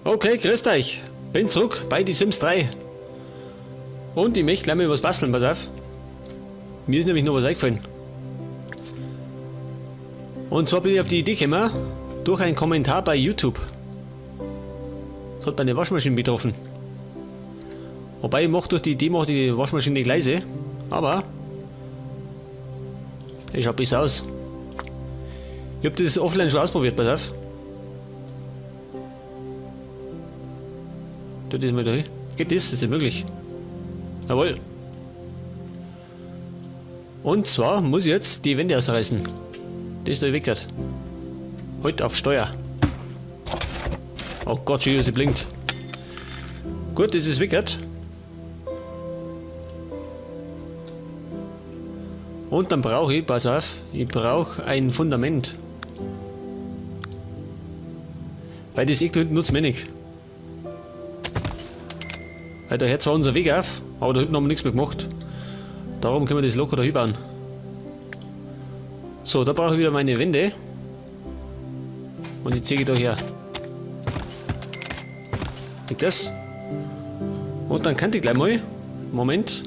Okay, grüßt euch. Bin zurück bei Die Sims 3. Und ich möchte gleich mal was basteln, pass auf. Mir ist nämlich noch was eingefallen. Und zwar bin ich auf die Idee gekommen, durch einen Kommentar bei YouTube. Das hat meine Waschmaschine betroffen. Wobei, ich mach durch die Idee, mach die Waschmaschine nicht leise. Aber es schaut besser aus. Ich hab das offline schon ausprobiert, pass auf. Tu das mal da hin. Geht das? Ist das möglich? Jawohl. Und zwar muss ich jetzt die Wände ausreißen. Das da weg hat. Heute auf Steuer. Oh Gott, schön, sie blinkt. Gut, das ist weg. Und dann brauche ich, pass auf, ich brauche ein Fundament. Weil das Eck da hinten nutzt mir nicht. Weil da hört zwar unser Weg auf, aber da hinten haben wir nichts mehr gemacht. Darum können wir das locker da hinbauen. So, da brauche ich wieder meine Wände. Und die ziehe ich da her. Liegt das? Und dann kann ich gleich mal, Moment,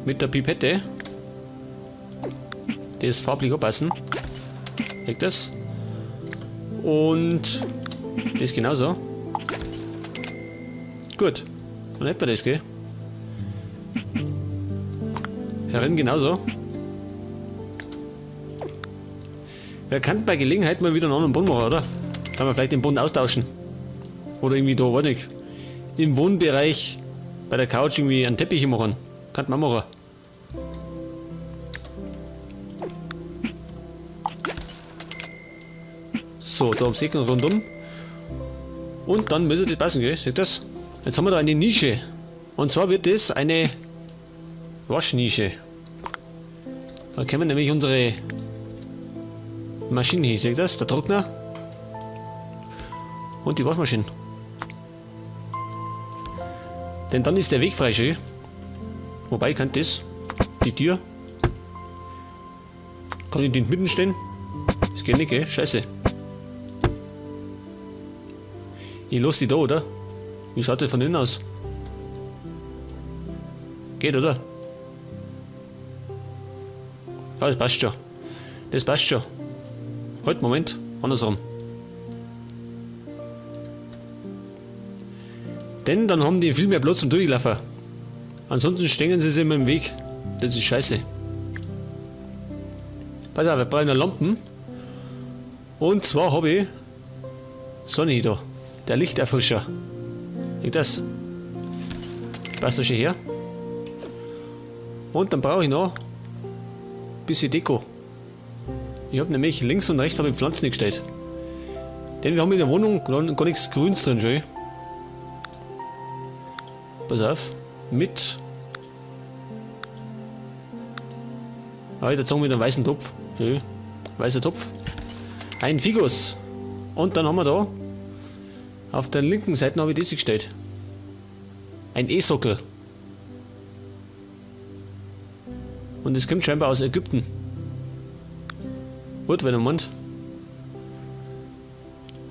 mit der Pipette das farblich anpassen. Liegt das? Und das genauso. Gut. Dann hätten wir das, gell? Herin genauso. Wer kann bei Gelegenheit mal wieder einen anderen Boden machen, oder? Kann man vielleicht den Boden austauschen. Oder irgendwie da, weiß nicht. Im Wohnbereich bei der Couch irgendwie einen Teppich machen. Kann man machen. So, da am Ecken rundum. Und dann müsste das passen, gell? Seht ihr das? Jetzt haben wir da eine Nische. Und zwar wird das eine Waschnische. Da können wir nämlich unsere Maschine hin. Seht ihr das? Der Trockner. Und die Waschmaschine. Denn dann ist der Weg frei, schön. Wobei, kann das? Die Tür? Kann ich die mitten stehen? Das geht nicht, gell? Scheiße. Ich lass die da, oder? Wie schaut das von innen aus? Geht, oder? Ja, das passt schon. Das passt schon. Halt, Moment. Andersrum. Denn dann haben die viel mehr Platz zum Durchlaufen. Ansonsten stehen sie sich immer im Weg. Das ist scheiße. Pass auf, wir brauchen eine Lampen. Und zwar habe ich Sonne da. Der Lichterfrischer. Seht das? Passt das schon her? Und dann brauche ich noch ein bisschen Deko. Ich habe nämlich links und rechts habe ich Pflanzen gestellt. Denn wir haben in der Wohnung gar nichts Grünes drin, schön. Pass auf. Mit. Ah, ich würde sagen mit einem weißen Topf. Schön. Weißer Topf. Ein Figus. Und dann haben wir da auf der linken Seite habe ich das gestellt. Ein E-Sockel. Und das kommt scheinbar aus Ägypten. Gut, wenn ihr meint.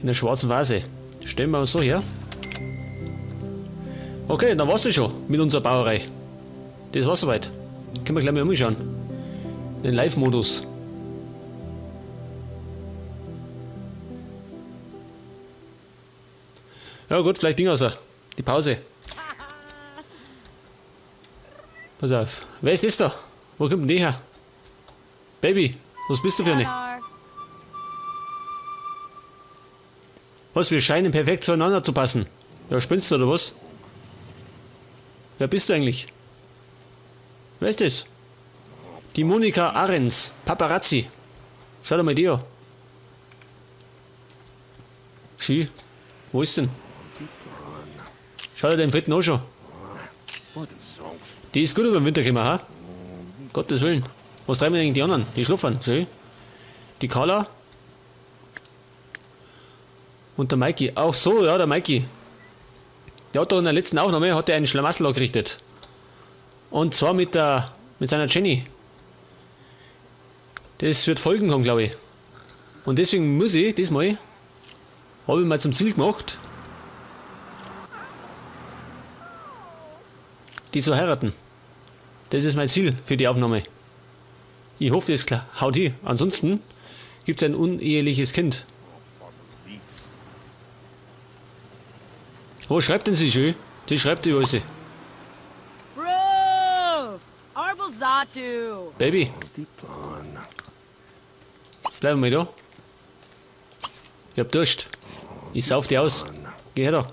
In der schwarzen Vase. Stellen wir so her. Okay, dann war's das schon mit unserer Bauerei. Das war's soweit. Können wir gleich mal umschauen. Den Live-Modus. Ja gut, vielleicht Ding außer. Die Pause. Pass auf. Wer ist das da? Wo kommt denn die her? Baby, was bist du für eine? Was, wir scheinen perfekt zueinander zu passen. Ja, spinnst du oder was? Wer bist du eigentlich? Wer ist das? Die Monika Ahrens, Paparazzi. Schau dir mal die an. Schön. Wo ist denn? Schau dir den Fritten an schon. Die ist gut über den Winter gekommen, ha? Gottes Willen. Was treiben denn eigentlich die anderen? Die schlafen, schön. Die Carla. Und der Mikey. Auch so, ja, der Mikey. Der hat doch in der letzten Aufnahme hat er einen Schlamassel angerichtet. Und zwar mit seiner Jenny. Das wird Folgen haben, glaube ich. Und deswegen muss ich diesmal, habe ich mal zum Ziel gemacht, Die zu heiraten. Das ist mein Ziel für die Aufnahme. Ich hoffe, das haut hin. Ansonsten gibt es ein uneheliches Kind. Wo schreibt denn sie schön? Die schreibt die Weise. Baby. Bleib mal da. Ich hab Durst. Ich sauf die aus. Geh her da.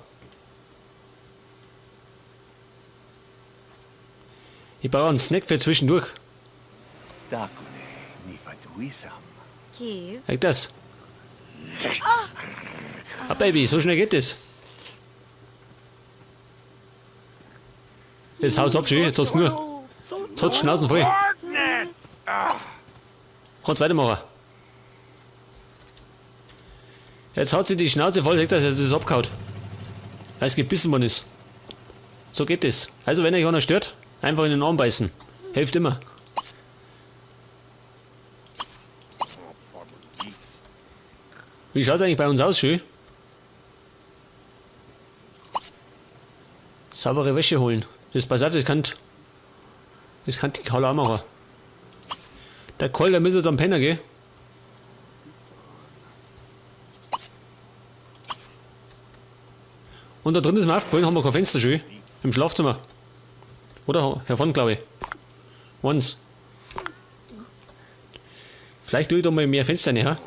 Ich brauche einen Snack für zwischendurch. Like das. Ah, Baby, so schnell geht das. Jetzt haut's ab, schön. Jetzt hat's nur. Jetzt hat's Schnauzen voll. Kannst weitermachen. Jetzt hat sie die Schnauze voll, dass er das abgehauen. Weil es gebissen worden ist. So geht das. Also wenn euch einer stört, einfach in den Arm beißen. Hilft immer. Wie schaut's eigentlich bei uns aus, schön? Saubere Wäsche holen. Das pass auf, das kann die Karl auch machen. Der Karl, der müsste dann pennen, gell? Und da drin ist mir aufgefallen, haben wir kein Fenster schön. Im Schlafzimmer. Oder? Hervorn, glaube ich. Eins. Vielleicht tue ich da mal mehr Fenster rein, ha?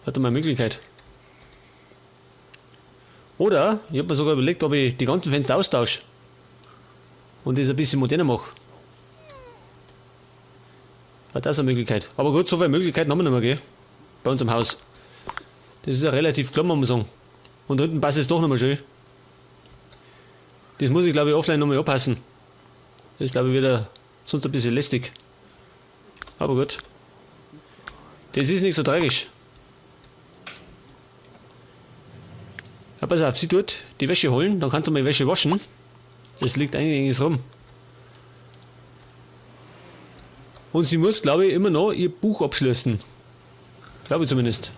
Hat da mal Möglichkeit. Oder, ich hab mir sogar überlegt, ob ich die ganzen Fenster austausche. Und das ein bisschen moderner mache. Hat das eine Möglichkeit. Aber gut, so viele Möglichkeiten haben wir nicht mehr, gell? Bei uns im Haus. Das ist ja relativ klar, muss man sagen. Und unten passt es doch nochmal schön. Das muss ich, glaube ich, offline nochmal anpassen. Das ist, glaube ich, wieder sonst ein bisschen lästig. Aber gut. Das ist nicht so tragisch. Ja, pass auf, sie tut die Wäsche holen, dann kannst du mal die Wäsche waschen. Das liegt eigentlich rum. Und sie muss, glaube ich, immer noch ihr Buch abschließen. Glaube ich zumindest.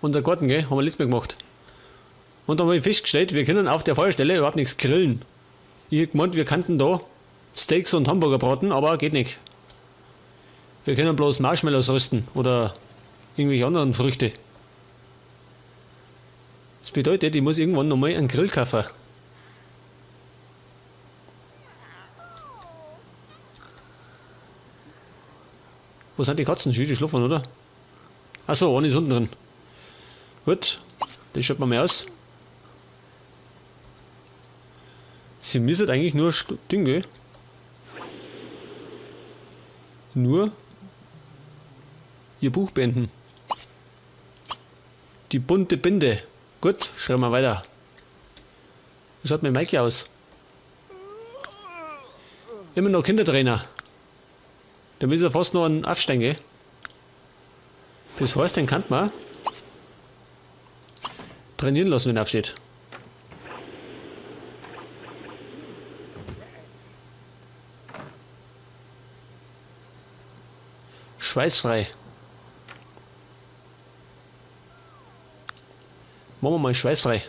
Unser Garten, gell, haben wir letztes Mal gemacht. Und dann haben wir festgestellt, wir können auf der Feuerstelle überhaupt nichts grillen. Ich hab gemeint, wir könnten da Steaks und Hamburger braten, aber geht nicht. Wir können bloß Marshmallows rösten oder irgendwelche anderen Früchte. Das bedeutet, ich muss irgendwann nochmal einen Grill kaufen. Wo sind die Katzen? Schön, die schlafen, oder? Achso, eine ist unten drin. Gut, das schaut man mal aus. Sie müssen eigentlich nur Ding, gell? Nur ihr Buch beenden. Die bunte Binde. Gut, schreiben wir weiter. Wie schaut mit Maike aus? Immer noch Kindertrainer. Da müssen wir fast noch einen aufsteigen, gell? Das heißt, den kann man trainieren lassen, wenn er aufsteht. Schweißfrei. Machen wir mal schweißfrei.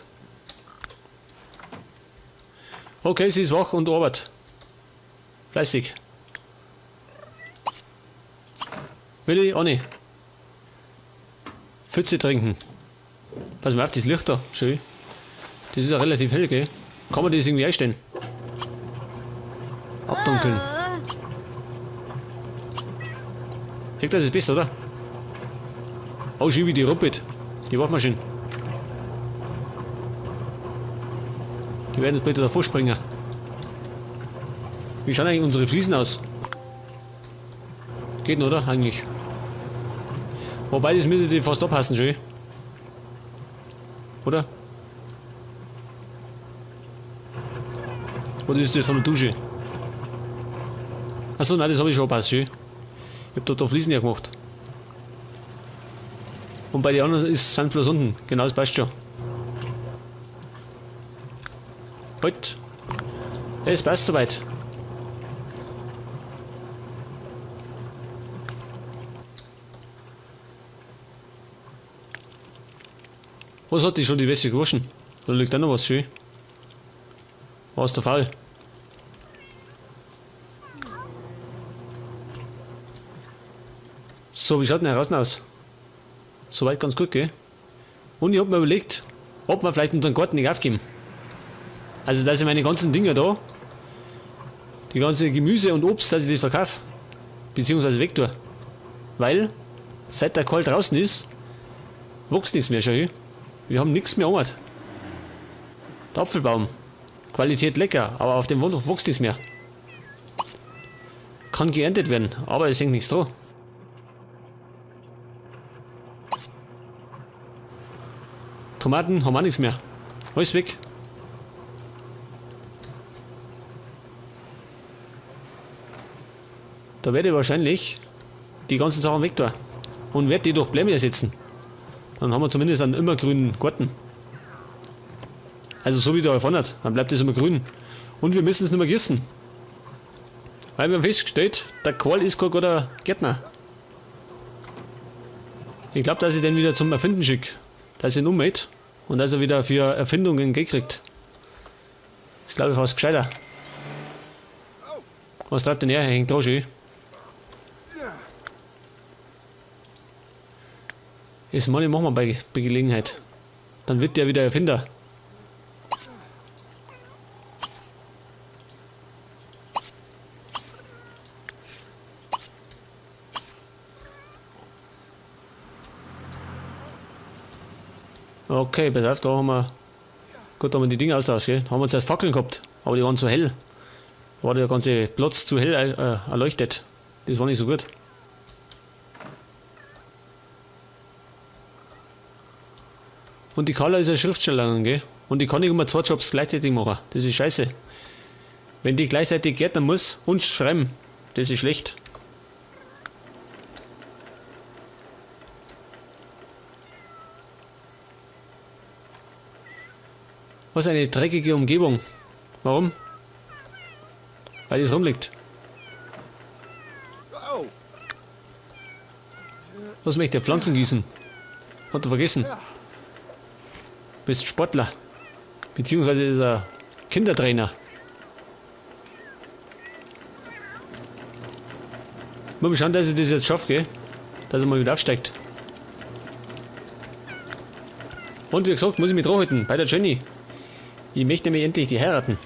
Okay, sie ist wach und arbeitet. Fleißig. Willi, Anni. Pfütze trinken. Pass mal auf, das Licht da. Schön. Das ist ja relativ hell, gell? Kann man das irgendwie einstellen? Abdunkeln. Ich das ist besser, oder? Oh, schön, wie die ruppelt. Die Waschmaschine. Die werden jetzt bitte davor springen. Wie schauen eigentlich unsere Fliesen aus? Geht noch, oder? Eigentlich. Wobei, das müsste die fast abpassen, schön. Oder? Oder ist das von der Dusche? Achso, nein, das habe ich schon gepasst, schön. Ich hab da Fliesen ja gemacht. Und bei den anderen sind bloß unten. Genau, das passt schon. Halt. Es passt soweit. Was hat die schon die Wäsche gewaschen? Da liegt auch noch was schön. War ist der Fall? So, wie schaut denn heraus aus? Soweit ganz gut, gell? Und ich hab mir überlegt, ob wir vielleicht unseren Garten nicht aufgeben. Also, dass ich meine ganzen Dinger da, die ganze Gemüse und Obst, dass ich das verkaufe. Beziehungsweise weg tue. Weil, seit der Karl draußen ist, wächst nichts mehr, schau her. Wir haben nichts mehr angehört. Der Apfelbaum. Qualität lecker, aber auf dem wächst nichts mehr. Kann geerntet werden, aber es hängt nichts dran. Tomaten haben wir auch nichts mehr. Alles weg. Da werde ich wahrscheinlich die ganzen Sachen weg tun. Und werde die durch Blämme ersetzen. Dann haben wir zumindest einen immergrünen Garten. Also so wie da vorne hat, dann bleibt das immer grün. Und wir müssen es nicht mehr gießen. Weil wir haben festgestellt, der Karl ist kein guter Gärtner. Ich glaub, dass ich den wieder zum Erfinden schick. Dass ich ihn ummelde und dass er wieder für Erfindungen Geld kriegt. Ich glaube, fast gescheiter. Was treibt denn er? Er hängt da schon. Das Money machen wir bei Gelegenheit. Dann wird der wieder Erfinder. Okay, pass auf, da haben wir... Gut, da haben wir die Dinge austauscht, gell? Da haben wir zuerst Fackeln gehabt, aber die waren zu hell. Da war der ganze Platz zu hell erleuchtet. Das war nicht so gut. Und die Carla ist ja Schriftstellerin, gell? Und die kann nicht immer zwei Jobs gleichzeitig machen. Das ist scheiße. Wenn die gleichzeitig gärtnern muss und schreiben, das ist schlecht. Was eine dreckige Umgebung. Warum? Weil es rumliegt. Was möchte der Pflanzen gießen? Hat er vergessen. Bist Sportler. Beziehungsweise ist er Kindertrainer. Mal schauen, dass ich das jetzt schaffe, gell? Dass er mal wieder aufsteigt. Und wie gesagt, muss ich mich dran halten bei der Jenny. Ich möchte nämlich endlich die heiraten.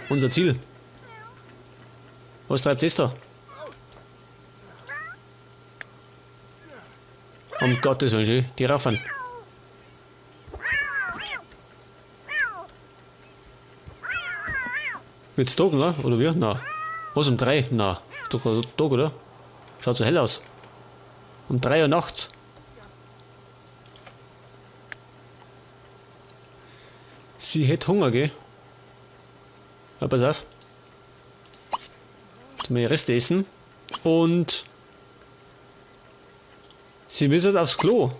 Unser Ziel. Was treibt das da? Um Gottes Willen, schön. Die raffen. Wird's Tag, ne? Oder wie? Na. Was, um 3? Na. Ist doch kein Tag, oder? Schaut so hell aus. Um 3 Uhr nachts. Sie hätt Hunger, gell? Ja, pass auf. Jetzt mal die Reste essen. Und sie müssen aufs Klo.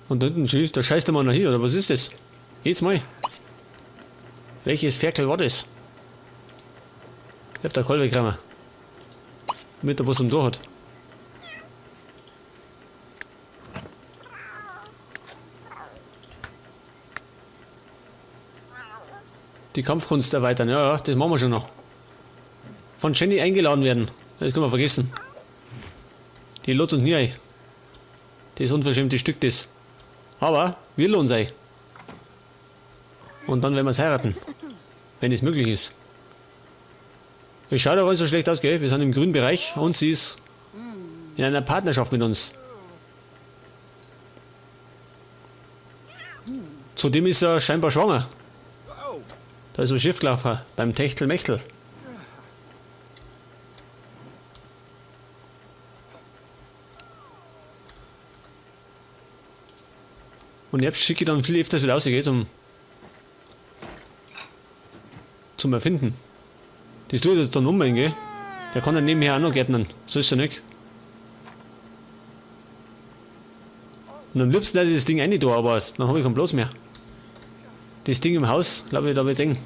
Und da hinten, da scheißt der Mann noch hier, oder was ist das? Jetzt mal. Welches Ferkel war das? Ich hab da Kolbe gekriegt. Damit er was am Tor hat. Die Kampfkunst erweitern, ja, ja, das machen wir schon noch. Von Jenny eingeladen werden, das können wir vergessen. Die lädt uns nie ein. Das unverschämte Stück, das. Aber wir lohnen uns ein. Und dann werden wir's heiraten. Wenn es möglich ist. Es schaut auch nicht so schlecht aus, gell? Wir sind im grünen Bereich und sie ist in einer Partnerschaft mit uns. Zudem ist er scheinbar schwanger. Da ist was schiefgelaufen beim Techtelmechtel. Und jetzt schicke ich dann viel öfters wieder raus, gell, zum Erfinden. Das tut jetzt dann umgehen, gell? Der kann dann nebenher auch noch gärtnern. So ist er nicht. Und am liebsten, dass ich das Ding rein tue, aber dann hab ich keinen Platz mehr. Das Ding im Haus, glaube ich, da wird's eng.